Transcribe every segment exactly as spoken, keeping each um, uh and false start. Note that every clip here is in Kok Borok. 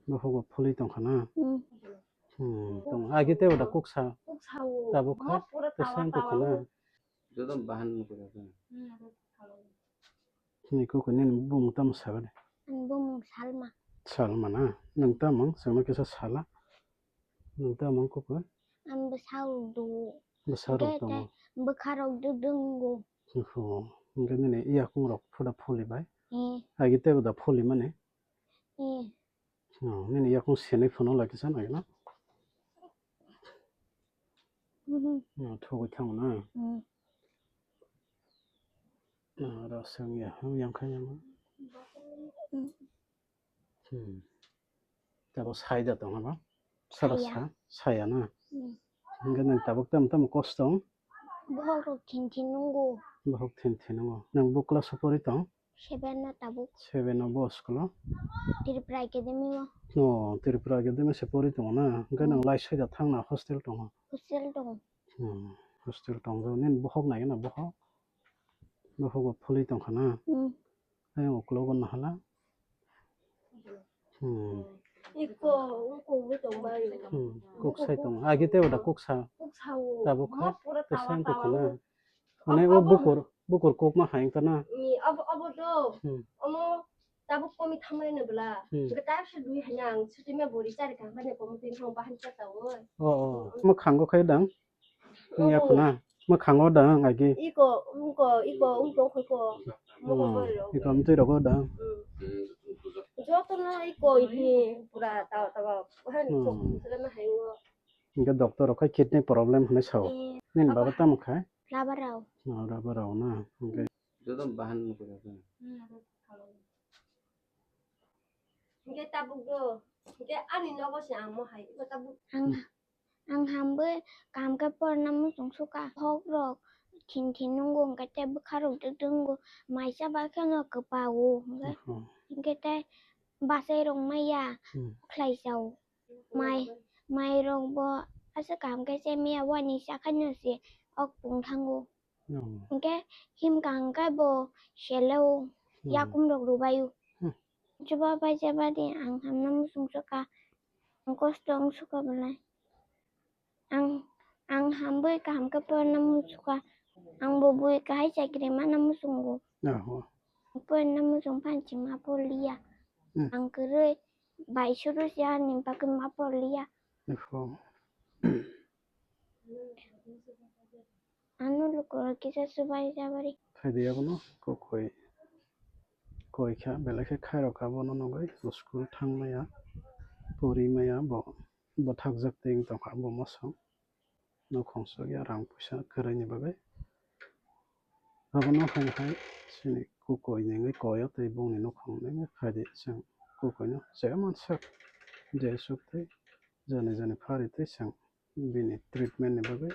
Buphukgo phulwi tongkha na? Hmm. Hmm, tong. Agi tei oda kuksa. Kuksa o. Tabuk kha? Bo pura tesa tawa wng kukha tawa na? O. Joto bahan nukui rw kha. Hmm, abo thawi. Nini kukui nini bumung tamo saga de? Ani bumung Salma. Salma na? Nwng tamo? Chwngno kisa sala. Nwng tamo kukui? Ang bwsa rok do. Bwsa rok tongo. Bwkha rok do dungo. Hwnkhe nini yakung rok phuda phuli bai? Eh. Agi tei oda phuli mani? Eh. Oh, nini yakung senwi phano lai kisa nai na. Mhm. Oh, thugwi thango na. Mm. Ah, rasa wngya, yang kha yang. Mm. Hmm. Tabo saida tong haba? Sara saya. Sa, saya na. Mm. Hingke nang tabuk tam tam kosto wng? Bohok rok thin thin nungo. Bohok thin thin nungo. Nang bo class o pori tong? Seven no tabuk. Seven no bo school o? Tripura Academy o. O, Tripura Academy se pori tongo na? Hingke nang lai saida thang na hostel tongo? Hostel tongo. Hmm, hostel tong jo. Nini bohok nai na bohok? Bohok bo phuli tong kha na? Hmm. Ayang ukulok o nahala. Hmm. Iko, iko bo tong bayo. Hmm. Kok sai tong. Agi tei oda kok sa. Kok sa o. Tabuk kha. Bo pura tesa tawa wng kok tawa na. O. Mane abo, o abo bukur, bukur kok ma hai wng kha na. Ni abo, abo do. Hmm. Omo tabuk komi thamai na bwla. Hmm. Gata se dui hanya ang sutima bori chari kang bani komo tin thong bahan cha tawo. O, o. Mo khango khai dang. Wngya khuna, mwkhango da ang agi. Iko, wngko, iko, wngko, wngko, wngko. Hmm, iko mtwi rogo da. Hmm. Jotono iko hi pura tawa, tawa, han, hmm, kok, selama hayo. Hingke doctor rok khai kidney problem hinui sao. Eh, nini baba tamo khai? Rubber rao. Oh, rubber rao na. Hingke. Joto bahan nukui rok. Hmm, hingke tabuk do. Hingke ani nogo se amo hai. Iko tabuk. Ang Ang hambai kaham khe porna muchung sukha. Bohok rok thin thin nungo, hwnkhe tei bwkha rok dwk dwk nungo, mai chaba kheno kwpao, hwnkhe, oho, hwnkhe tei bachai rok maya, hmm, khlai chao. Mai, mai rok bo aswk kaham khe chemaya, wani sakhaino se ok pung thango. Oh. Hwnkhe himkha hwnkhe bo seleo, hmm, yakum rok rwbaio. Hmm. Chuba bai chaba di ang hamna muchung sukha. Ang kosto wng sukha belai. Ang, ang hambai kaham khe porna muchukha. Ang bo bui kahai chakri mana muchungo. Oho. Porna muchung phan chima porliya. Hmm. Ang kwrwi bai suru siya ni bagwi ma porliya. Oho. Ano lukurok kisa chubai jabari. Khaidi abono kokoi. Koi kha, belai khe khairok abono nugwi school thangmaya, porimaya bo, bo thakjak tei wng tongkha bo mosong. Nokhong sokya rang puisa kwrwini bagwi. Abono hai hai chini kukoi nengwi koyo tei bongni nokhong nengwi khaidi chwng kukoino je mansak je suk tei jani jani phari tei chwng bini treatment ni bagwi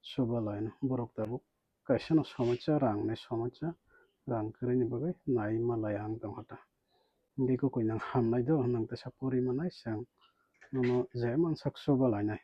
chuba laino. Borok tabuk kaisa no somosa rang ni somosa, rang kwrwi ni bagwi nai ma laya wng tongkha ta. Hingke kukui nang hamnai do, nang teisa pori manai chwng nono je mansak chuba lainai.